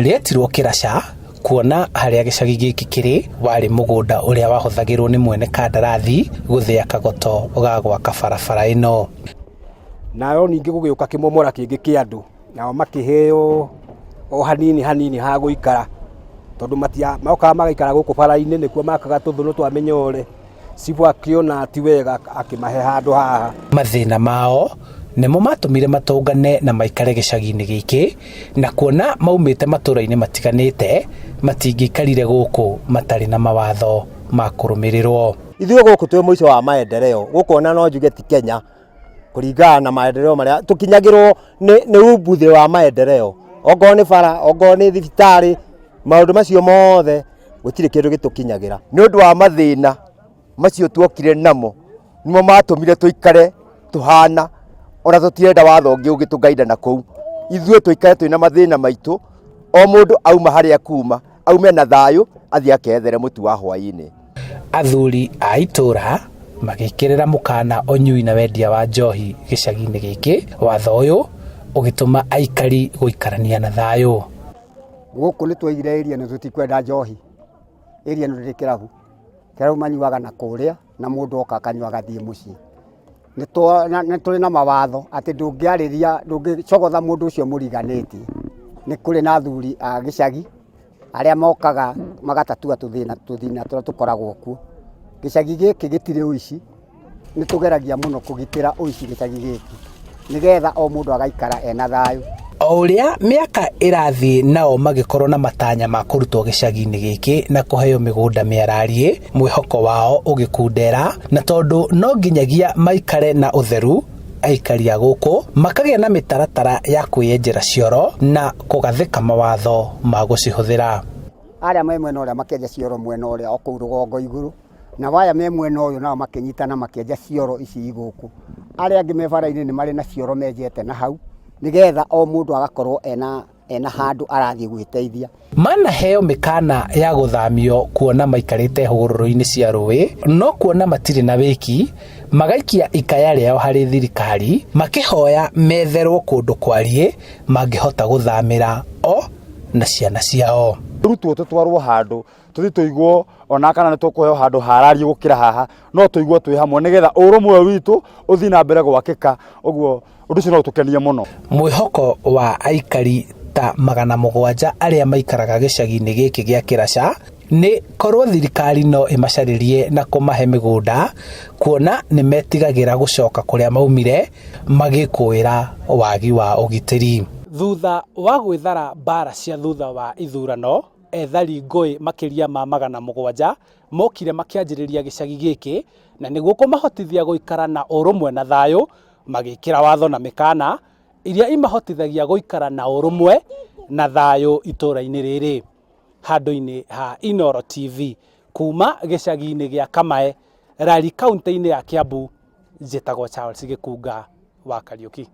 Rĩetirwo Kĩraca kuona harĩa gĩcagi gĩkĩ kĩrĩ warĩ mũgũnda ũrĩa wahũthagĩrwo nĩ mwene kandarathi gũthĩa kagoto ga gwaka barabara ĩno. Nayo ningĩ gũgĩũka kĩmomora kĩngĩ kĩa andũ, nao makĩheo o hanini hanini ha gũikara, tondũ matia mokaga magaikara gũkũ bara-inĩ nĩkuo makaga tũthũnũ twa mĩnyore. Cibũ akĩona ti wega akĩmahe handũ haha. Mathĩna mao nĩmo matũmire matũngane na maikare gĩcagi-inĩ gĩkĩ, na kuona maumĩte matũra-inĩ matiganĩte matingĩikarire gũkũ matarĩ na mawatho ma kũrũmĩrĩrwo. Ithuĩ gũkũ twĩ mũico wa maendeleo, gũkũ ona no njuge ti Kenya, kũringana na maendeleo marĩa tũkinyagĩrwo nĩ umbuthĩ wa maendeleo, okorwo nĩ bara, okorwo nĩ thibitarĩ, maũndũ macio mothe gũtirĩ kĩndũ gĩtũkinyagĩra. Nĩ ũndũ wa mathĩna macio tuokire namo, nĩmo matũmire tũikare tũhana ona tũtirenda watho ũngĩ ũngĩtũgaida na kũu. Ithuĩ tũikare twĩna mathĩna maitũ, o mũndũ auma harĩa kuma, aume na thayũ athiĩ akethere mũtu wa hwainĩ. Athuri a itũra magĩkĩrĩra mũkana ũnyui na wendia wa njohi gĩcagi-inĩ gĩkĩ, watho ũyũ ũgĩtũma aikari gũikarania na thayũ. Gũkũ nĩ twaigire area ĩno tũtikwenda njohi, area ĩno ndĩrĩ kĩrabu, kĩrabu manyuaga na kũrĩa na mũndũ oka akanyua agathiĩ mũciĩ. Nĩ tũrĩ na mawatho atĩ ndũngĩarĩria, ndũngĩcogotha mũndũ ũcio mũriganĩtie. Nĩ kũrĩ na athuri a gĩcagi arĩa mokaga magatatua tũthĩna tũthĩna tũrĩa tũkoragwo kuo. Gĩcagi gĩkĩ gĩtirĩ ũici, nĩ tũgeragia mũno kũgitĩra ũici gĩcagi gĩkĩ, nĩgetha o mũndũ agaikara ena thayũ. O ũrĩa mĩaka ĩrathiĩ nao magĩkorwo na matanya ma kũrutwo gĩcagi-inĩ gĩkĩ na kũheo mĩgũnda mĩarariĩ, mwĩhoko wao ũgĩkundera, na tondũ no nginyagia maikare na ũtheru, aikari a gũkũ makagĩa na mĩtaratara ya kwĩyenjera cioro na kũgathĩka mawatho ma gũcihũthĩra. Arĩa me mwena ũrĩa makĩenja cioro mwena ũrĩa o kũu rũgongo igũrũ, nao aya me mwena ũyũ nao makĩnyitana makĩenja cioro ici i gũkũ. Arĩa angĩ me bara-inĩ nĩ marĩ na cioro menjete na hau, nĩgetha o mũndũ agakorwo ena ena handũ arathiĩ gwĩteithia. Manaheo mĩkana ya gũthamio kuona maikarĩte hũgũrũrũ-inĩ cia rũĩ, no kuona matirĩ na wĩki, magaikia ikaya rĩao harĩ thirikari makĩhoya metherwo kũndũ kwariĩ mangĩhota gũthamĩra o na ciana ciao. Tũrutwo tũtwarwo handũ tũthiĩ tũigwo ona kana nĩ tũkũheo handũ harariĩ gũkĩra haha, no tũigwo twĩ hamwe nĩgetha ũrũmwe witũ ũthiĩ na mbere gwakĩka, ũguo ũndũ ũcio no ũtũkenie mũno. Mwĩhoko wa aikari ta 700 arĩa maikaraga gĩcagi-inĩ gĩkĩ gĩa Kĩraca nĩ korwo thirikari no ĩmacarĩrie na kũmahe mĩgũnda kuona nĩ metigagĩra gũcoka kũrĩa maumire magĩkũĩra wagi wa ũgitĩri. Thutha wa gwĩthara mbara cia thutha wa ithurano, ethari ngũĩ makĩria ma 700 mokire makĩanjĩrĩria gĩcagi gĩkĩ na nĩguo kũmahotithia gũikara na ũrũmwe na thayũ, magĩkĩra watho na mĩkana iria imahotithagia gũikara na ũrũmwe na thayũ itũra-inĩ rĩrĩ. Handũ-inĩ ha Inooro TV kuma gĩcagi-inĩ gĩa Kamae, Rari kauntĩ-inĩ ya Kiambu, njĩtagwo Charles Gĩkunga wa Kariũki.